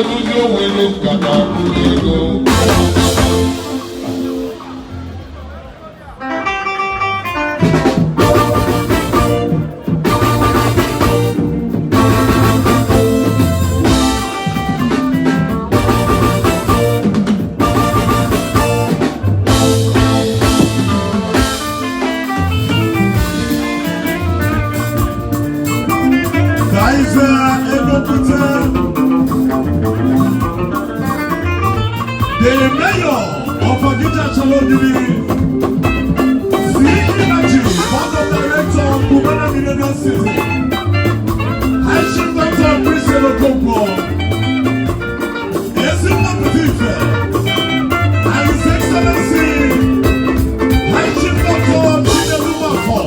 Ndị owelu nkata bụrụ ego. Kaiser Edokwute, the mayor of Okija Chalodiri, C. Energy, board of director, Cubana Millennium City, High Chief Dr. Chris Okonkwo, Ezi Mmapụta Ife, and His Excellency, High Chief Dr. Chinedu Mafo,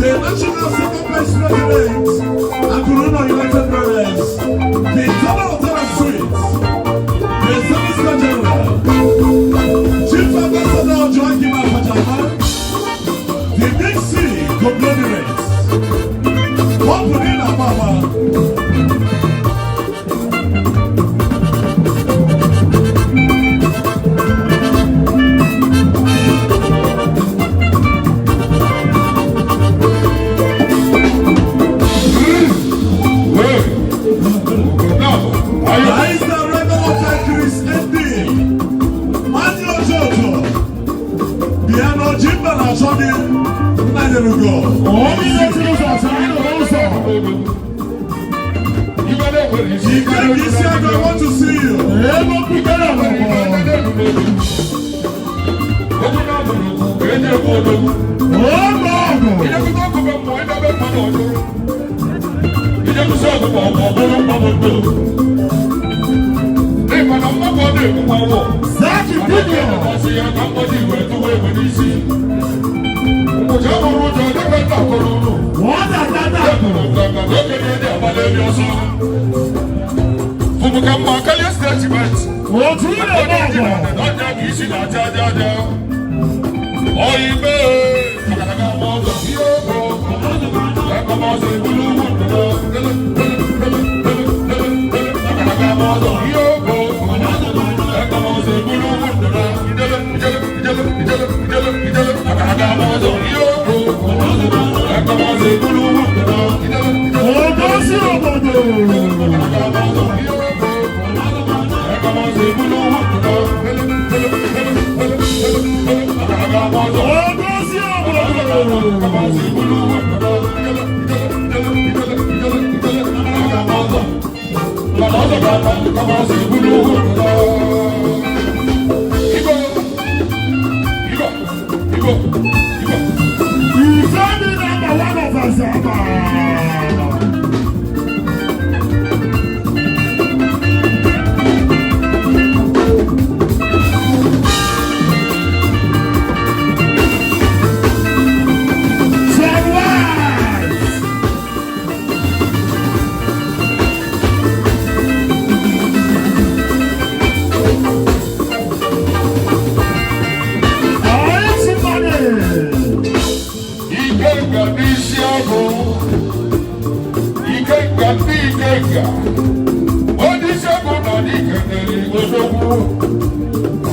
the National Second Vice President, Akuruno United Brothers, the Tower Hotel and Suites, the Solicitor General, Chief Ambassador Joachim Afajama, the Big C Conglomerate, Company Mama. Wee, ogo ayo. Is the regular Chris ND, Manuel Jojo, Piano Jimba na Achọghị Nnayelugo. Onye na-esi ụzọ ọsọ, anyị nọ n'ụzọ. Ibe na-enwere isi. Ike isi agụ, I want to see you. Ego pụtara ọgbọgbọ. Okwu na-abụrụ okwu ka eji egwu odogwu. Oge ọgụ. Ijekwute ọkụ bụ mmụọ ịdebe mmadụ ọjụrụ. Ijekwusi ọgụ ma ọ bụ ọbụrụ mmadụ ndụ. N'ịma na mmadụ ọ na-ekwukwa ọwụ. Zaki Junior. Ọsị ya ka mgbọdị igwe tụwa egbe n'isi. Nkwụcha bụrụ ụjọ debe nta kọrọ unu. Nwata tata. Eburu nganga na okenye dị agbala elu ọsọ. Fụbụ ka mma karịa statement. Otu ị na-eme ọgụ. Ọnya ka isi na-aja aja aja. Oyibe agaraga ama ọzọ ihe ogo. Ekọm ọzọ ebulu ugwu ndụdọ. Ele ele ele ele ele ele agaraga ama ọzọ ihe ogo. Ekọm ọzọ ebulu ugwu ndụdọ. Ijele ijele ijele ijele ijele ijele agaraga ama ọzọ ihe ogo. Ekọm ọzọ ebulu ugwu ndụdọ. Ijele ijele. Odozi obodo. Agaraga ama ọzọ ihe ogo. Ekọm ọzọ ebulu ugwu ndụdọ. Ele ele ele ele ele ele agaraga ama ọzọ. Odozi obodo. Ife dị na mba one of us ama. Sunrise. Anyị money. Ikenga n'isi agụ, ikenga ndị ikenga, onye isi agụ nọ n'ikenere odogwu,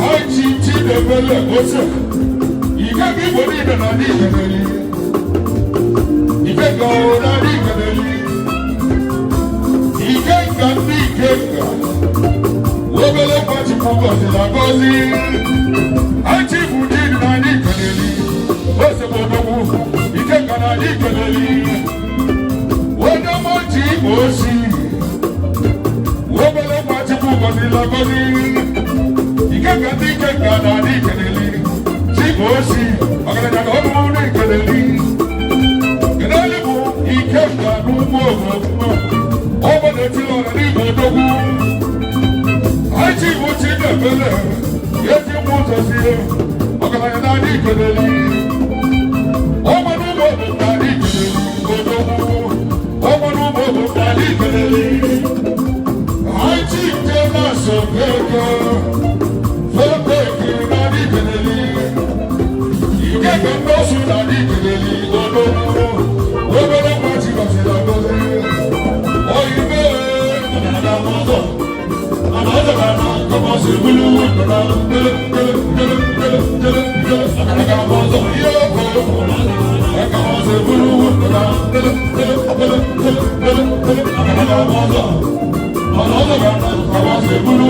Achi Chidebele ose, ikenga Igbo niile nọ n'ikenere, ikenga ọ nọ n'ikenere, ikenga ndị ikenga, obere nwa Chukwu gọziri agọzi, Achi bụ di na n'ikenere, ose bụ odogwu, ikenga na n'ikenere, onye ọma ji igwe osi, obere nwa Chukwu gọziri agọzi, ikenga ndị ikenga na n'ikenere, chi bụ osi, ọgaranya na ọbụrụ n'ikenere, kenele bụ ikenga n'ugbo obodo, ọgbọ na-etiri ọra n'igwe odogwu. Achi bụ Chidebele, ezi mụ ụzọ sie, ọgaranya na n'ikenere, ọgbọ n'ugbo bụ na n'ikenere, odogwu, ọgbọ n'ugbo bụ na n'ikenere. Achi nke na-asọ keke, fekeke na n'ikenere, ikeke ndọsụ na n'ikenere, odogwu, obere nwa chi gọziri agọzi, oyibe ọgaranya n'ụzọ. Ọ̀nà ọ̀sọ̀ kan, àwọn ṣe búrú.